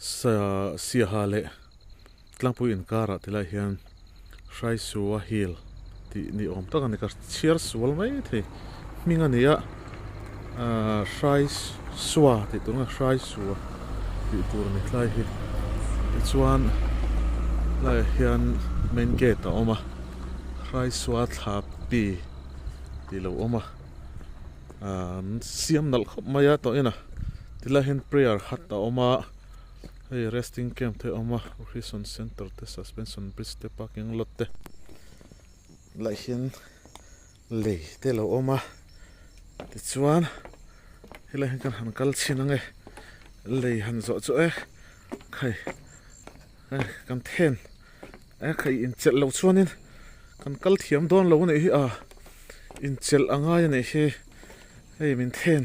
Siaha leh tlangpui inkarah ti lai hian Hraisua Hill tih ni awm tak a ni ka chhiar sual mai thei hming a ni a ahh Hraisua tih tur nge Hraisua tih tur a ni tlai hi tichuan tlaiah hian main gate a awm a Hraisua thla pi tih lo awm a ahh an siam nalh khawp mai a tawh in a tilai hian prayer hut a awm a. Hei resting camp te a awm a Christian center te suspension bridge te parking lot te lah hian lei te alo awm a tichuan helai hian kan han kal chhin ang e lei han zawh chu e khai kan then e khai inchelh loh chuanin kan kal thiam dawn lo a nih hi a inchelh a ngai a nih hi hei min then.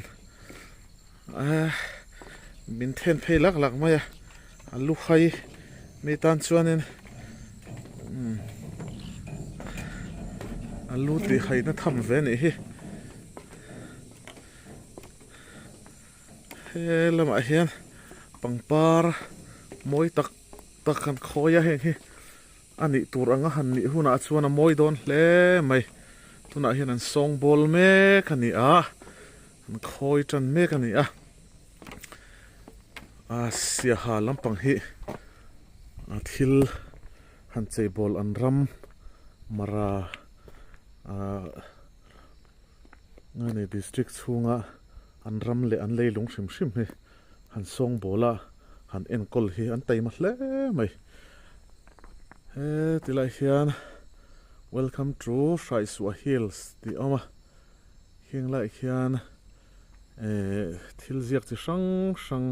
Ahh min then phei lak lak mai a a lu hai mi tan chuanin umm a lu tih haihna tham ve a nih hi he lamah hian pangpar mawi tak tak han khawi a heng hi a nih tur anga han nih hunah chuan a mawi dawn hle mai tunah hian an sawngbawl mek a ni a. An khawi tan mek a ni a, a siaha lampang hi a thil han cheibawl an ram mara ah nge ni district chhunga an ram leh an leilung hrim hrim hi han sawngbawl a han enkawl hi an taima hle mai he tilai hian welcome to Hraisuah hills tih a awm a. Heng laiah khian ehh thil ziak chi hrang hrang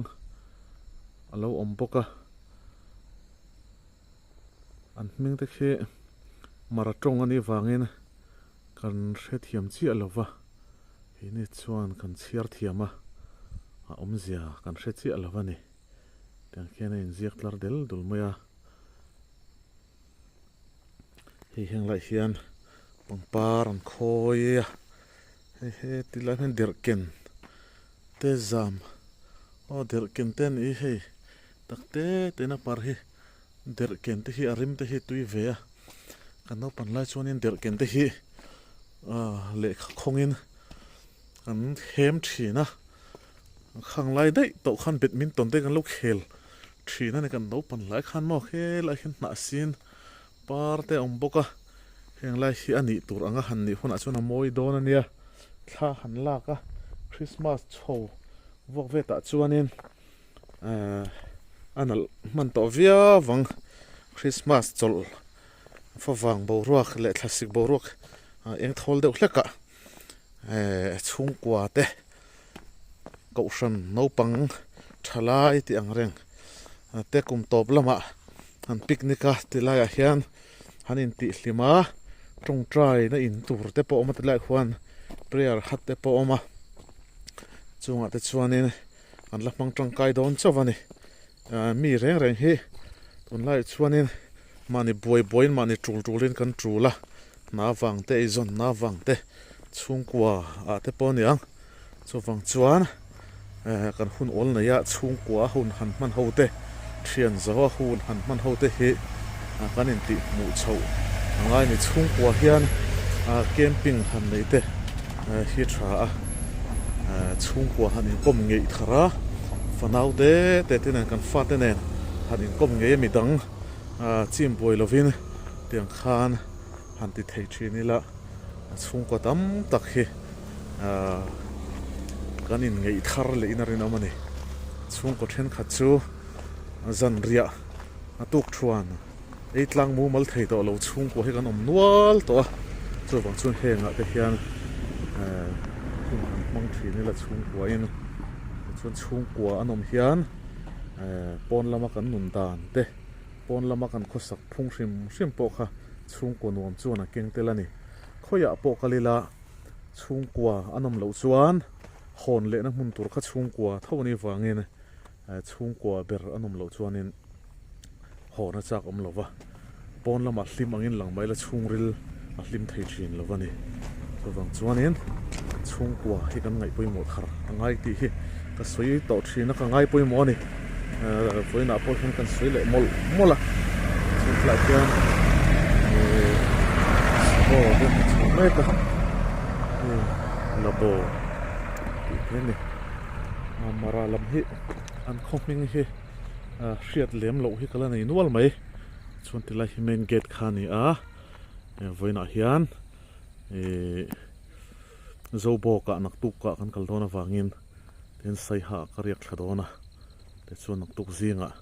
a lo awm bawk a, an hming te khi mara tawng a nih vangin kan hrethiam chiah lo va, keini chuan kan chhiar thiam a, a awmzia kan hre chiah lo a ni. Tiang khian a inziak tlar del dul mai a. Hei heng lai hian pangpar an khawi a hei he ti lai hian derhken te zam aw derhken te a ni hei tak te te in a par hi derhken te hi a rim te hi tui ve a kan naupang lai chuanin derhken te hi ah lehkha khawngin an hem thin a khang lai daih tawh khan badminton te kan lo khel thin a ni kan naupang lai khan maw helai hian hnah sin par te a awm bawk a heng lai hi a nih tur anga han nih hunah chuan a mawi dawn a nia thla han lak a christmas chho vuak vetah chuanin ehh a nalh hman tawh viau ang christmas chawlh favang boruak leh thlasik boruak eng thawl deuh hlek ah ehh chhungkua te kohhran naupang thalai tih ang reng te kum tawp lamah han picnic a ti laiah hian han intih hlim a tawngtai na in tur te pawh a awm a ti laiah khuan prayer hut te pawh a awm a chungah te chuanin an la hmang tangkai dawn chauh a ni ah mi reng reng hi tunlaiah chuanin mahni buai buaiin mahni tul tulin kan tul a hna vang te eizawnna vang te chhungkua ah te pawh a ni ang chuvang chuan eh kan hun awl nei a chhungkua a hun han hman ho te thian zo a hun han hman ho te hi kan intih hmuh chhoh a ngai a ni chhungkua hian ah camping han neih te hi tha a eh chhungkua han inkawm ngeih thar a fanau te te te nen kan fate nen han inkawm ngei a midang ah chim buai lovin tiang khan han ti thei thin ila a chhungkaw tam tak hi ahh kan inngeih thar leh in a rinawm a ni chhungkaw thenkhat chu zanriah a tuk thuan ei tlang mumal thei tawh lo chhungkua hi kan awm nual tawh a chuvang chuan hengah te hian ehh hun han hmang thin ila chhungkua in tichuan chhungkua an awm hian ehh pawn lama kan nun dan te. Pawn lama kan khawsak phung hrim hrim pawh kha chhungkua nuam chuan a keng tel a ni. Khawiah pawh kal ila chhungkua a nawm loh chuan hawn lehna hmun tur kha chhungkua tho a nih vangin chhungkua ber a nawm loh chuanin hawn a chak awm lo va. Pawn lamah hlim angin lang mai la chhungril a hlim thei thin lo a ni. Chuvang chuanin chhungkua hi kan ngaih pawimawh thar a ngai tih hi ka sawi tawh thin a ka ngai pawimawh a ni. Vawiinah pawh hian kan sawi leh mawlh mawlh a, chhun tlaiah hian ihh savo te an chho mek a, hei labo tih hi a ni. Mara lam hi an khaw hming hi hriat lem loh hi ka la nei nual mai. Chuan tilai hi main gate kha a ni a, vawiinah hian ihh Zobawkah naktukah kan kal dawn avangin tin Saiha ka riak thla dawn a, tichuan naktuk zingah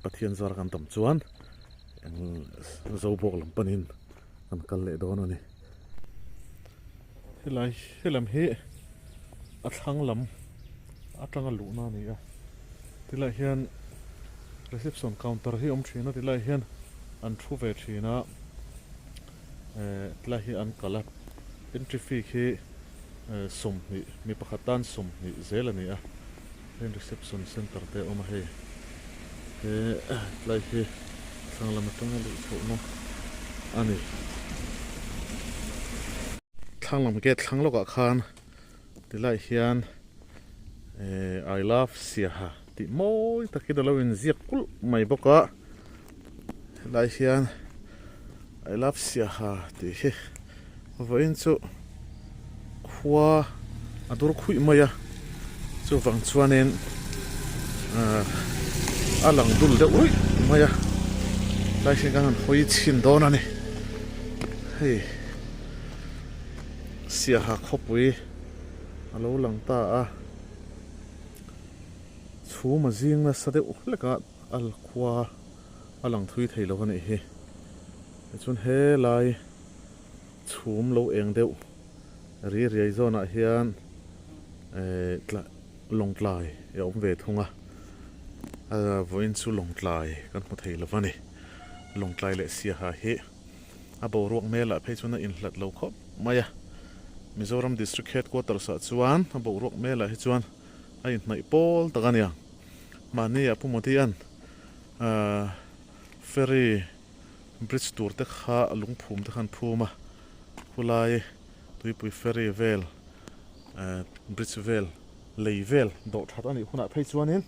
Pathian zar kan tam chuan Zobawk lam panin kan kal leh dawn a ni. Helai helam hi a thlang lam atanga luhna a ni a, tilaiah hian reception counter hi a awm thin a, tilaiah hian an thu ve thin a, eh tilai hi an kal a, entry fee khi 20 mi pakhat tan 20 zel a ni a, heng reception center te a awm a hei he tlai hi thlang lam atanga luh chhohna a ni. Thlang lam gate thlang lawkah khan tilai hian eh I love Siaha tih mawi takin a lo inziak kulh mai bawk a, helai hian I love Siaha tih hi vawiin chu khua a dur khuih mai a, chuvang chuanin ahh a lang dul deuh ruih mai a, tlai hian kan han hawi chhin dawn a ni, hei Siaha khawpui a lo lang ta a, chhum a zing nasa deuh hlek a, a khua a lang thui thei lo a nih hi, tichuan helai. Chhum lo eng deuh ri riai zawnah hian eh lawngtlai a awm ve thung a, vawiin chu lawngtlai kan hmu thei lo va ni. Lawngtlai leh Siaha hi a boruak hmelah phei chuan a inhlat lo khawp mai a, Mizoram District Headquarters ah chuan a boruak hmelah hi chuan a inhnaih pawl tak a nia. Mahni ah Pu Modi-a'n ferry Bridge tur te kha lungphum te khan phum a, khulai tuipui ferry vel eh bridge vel lei vel dawh that a nih hunah phei chuanin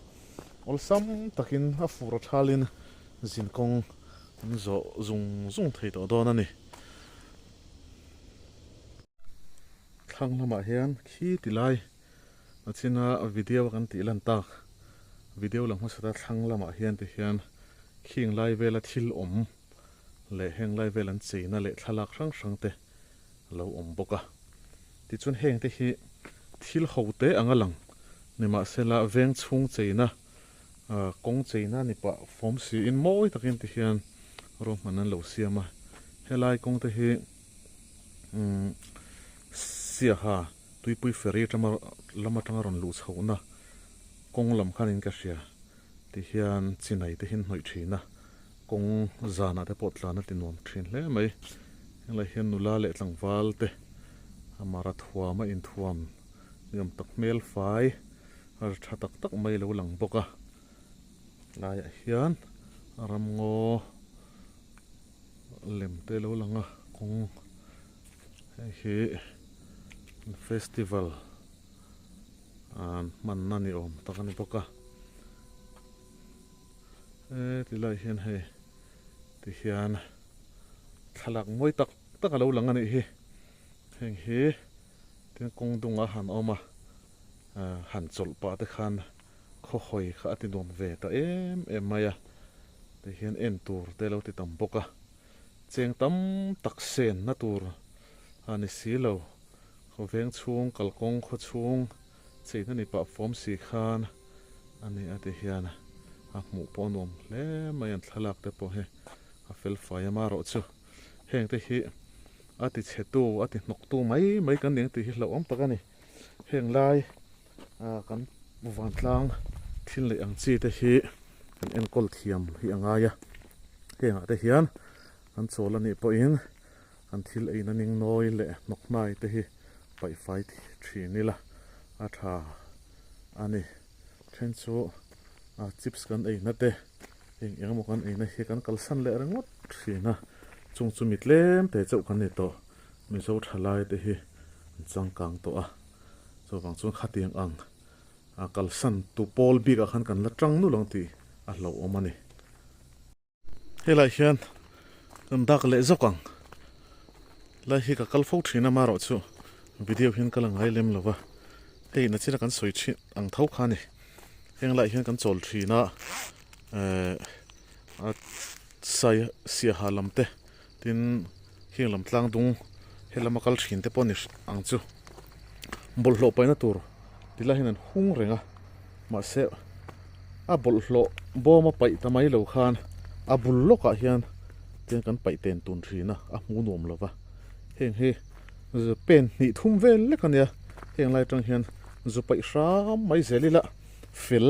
awlsam takin a fur a thalin zin kawng an zawh zung zung thei tawh dawn a ni. Thlang lamah hian khi ti lai a china video a kan tih lan tak video lang hmasa ta thlang lamah hian ti hian Khing lai vela thil awm leh heng lai vel an cheina leh thlalak hrang hrang te a lo awm bawk a. Tichuan heng te hi thil ho te anga lang nimahsela veng chhung cheina kawng cheina ni pah fawm siin mawi takin ti hian ruahman an lo siam a. Helai kawng te hi umm Siaha tuipui ferry atanga lam atanga rawn luh chhohna kawng lam khanin ka hria. Ti hian chinai te hian hnawih thin a, kawng zanah te pawh tlan a ti nuam thin hle mai. Helai hian nula leh tlangval te a mara thuam a inthuam ni awm tak hmel fai tha tak tak mai lo lang bawk a. Tlaiah hian ramngaw lem te lo lang a, kawng hei hi festival. An hmanna ni awm tak a ni bawk a, heti lai hian hei ti hian thlalak mawi tak tak a lo lang a nih hi, heng hi tin kawng dungah han awm a, han chawlh pah te khan khaw hawi kha a ti nuam ve ta em em mai a, ti hian en tur te lo ti tam bawk a, cheng tam tak senna tur a ni si lo. Khawveng chhung, kalkawng khaw chhung cheina ni pah fawm si khan a ni a ti hian a hmuh pawh a nuam hle mai an thlalak te pawh hi a fel fai a marawh chu heng te hi a ti chhe tu a ti hnawk tu mai mai kan ning tih hi hlauhawm tak a ni heng lai ah kan vantlang thil neih ang chi te hi kan enkawl thiam hi a ngai a hengah te hian an chawl a nih pawhin. An thil eina ning nawi leh hnawk hnai te hi paih fai thin ila a tha a ni. Then chu chips kan eina te eng eng emaw kan eina hi kan kalsan leh ringawt thin a, chung chu mi tlem te chauh kan ni tawh. Mizo thalai te hi an changkang tawh a, chuvang chuan khatiang ang. a kalsan tu pawl bikah khan kan la tang nul ang tih a hlauhawm a ni. Helai hian kan dak leh zawk ang. Lai hi ka kal fo thin a marawh chu video hian ka la ngai lem lo va. Hei na china kan sawi thin ang tho kha a ni. Heng laiah hian kan chawl thin a eh a sai siaha lam te tin heng lam tlang dung helama kal thin te pawh a ni ang chu. Bawlhhlawh paihna tur ti lai hian an hung reng a mahse a bawlhhlawh bawm a paih ta mai lo khan a bul lawkah hian tiang kan paih ten tun thin a a hmu nuam lo va heng hi pen hnih thum vel lek a nia heng lai atang hian zu paih hram mai zel ila fel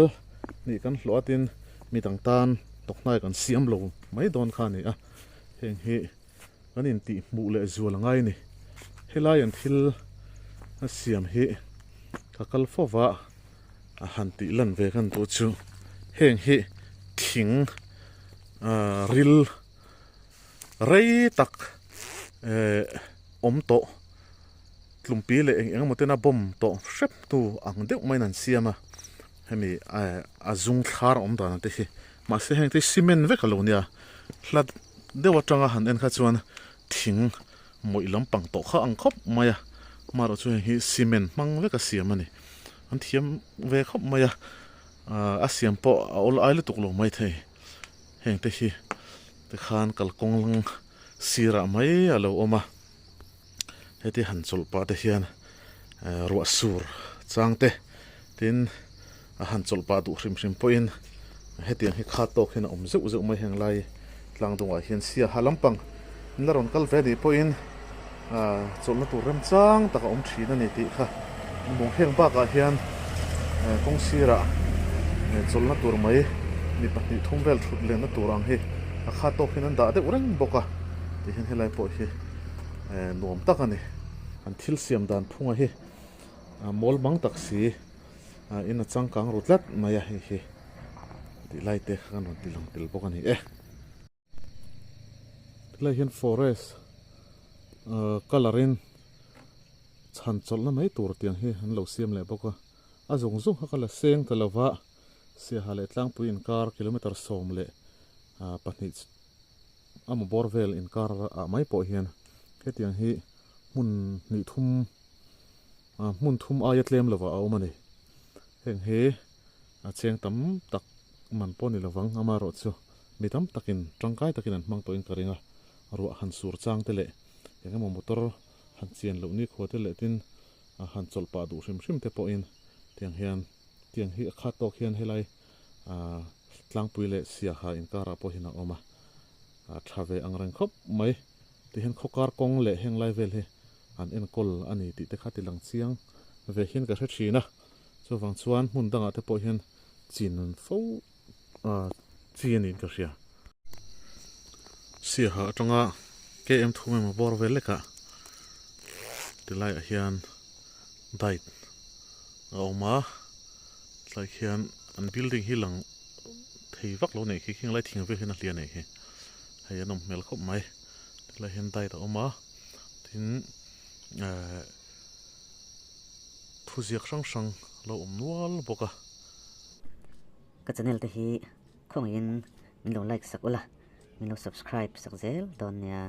nih kan hlawh a tin midang tan tawkhnai kan siam lo mai dawn kha a ni a heng hi. Kan intih hmuh leh zual a ngai a ni. Helai an thil a siam hi ka kal fo va, a han tih lan ve kan duh chu heng hi thing ah ril rei tak eh awm tawh tlumpi leh eng eng emaw ten a bawm tawh hrep hnu ang deuh maiin an siam a, hemi eh a zung thlar awm dan ang te hi mahse heng te hi cement vek a lo nia hlat. Deuh atanga han en kha chuan thing mawih lampang tawh kha ang khawp mai a, amaherawh chu heng hi cement hmang vek a siam a ni. An thiam ve khawp mai a, ahh a siam pawh a awl ai lutuk lo mai thei. Heng te hi tikhan kalkawng lang sirah mai a lo awm a, heti han chawlh pah te hian ehh ruah sur chang te tin a han chawlh pah duh hrim hrim pawhin hetiang hi kha tawk hian a awm zeuh zeuh mai heng lai tlang dungah hian siaha lampang in la rawn kal ve anih pawhin ah chawlhna tur remchang tak a awm thin a ni tih kha mawng heng bakah hian eh kawng sirah eh chawlhna tur mai mi pahnih thum vel thut lenna tur ang hi a kha tawk hian an dah deuh reng bawk a ti hian helai pawh hi eh nuam tak a ni. An thil siam dan phunga hi mawl mang tak si. In a changkang ru tlat mai a hei hi tih lai te kha kan rawn ti lang tel bawk a ni e. Tilai hian forest colour in chhan chawlhna mai tur tiang hi an lo siam leh bawk a, a zawng zawng kha ka la seng ta lova Siaha leh Tlangpui inkar kilometre 12 a maw bawr vel inkar ah mai pawh hian hetiang hi hmun hnih thum hmun thum aia tlem lovah a awm a ni. Heng hi a cheng tam tak man pawh ni lovang amaherawh chu mi tam takin tangkai takin an hmang tawhin ka ring a, ruah han sur chang te leh eng emaw motor han chian loh nikhua te leh tin han chawlh pah duh hrim hrim te pawhin tiang hian tiang hi a khat tawk hian helai tlangpui leh siaha inkarah pawh hian a awm a, a tha ve ang reng khawp mai. Tihian khawkar kawng leh heng lai vel hi an enkawl a ni tih te kha ti lang chiang ve hian ka hre thin a, chuvang chuan hmun dangah te pawh hian chin an fo chi a niin ka hria. Siaha atanga KM thum emaw bawr vel lekah tilaiah hian diet a awm a, tlai khian an building hi lang thei vak lo nei khi khing lai thing vel hian a hliah nei khi hei an awm hmel khawp mai tilai hian diet a awm a. Tin eh thuziak hrang hrang lo awm nual bawk a. Ka channel te hi khawngaihin min lo like sak ula, min lo subscribe sak zel dawn nia.